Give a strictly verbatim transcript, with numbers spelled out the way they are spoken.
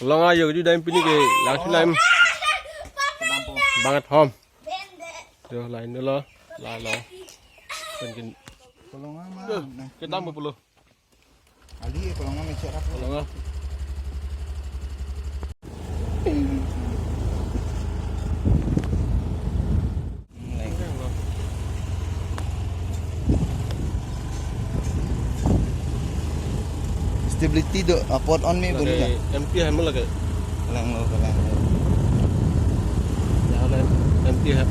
Long ayo ju dam pini ke langsi lam. Bang at home. Jo lain dolo. La lo. Pen kin. Kolong ama. Duh, kedam pulo. Ali, kolong ama cek rap. Kolong ama. Stability do, apot on me bolu ya. Lake empty hai mo lake. Kalang lo, kalang lo. Ya, lake empty hai.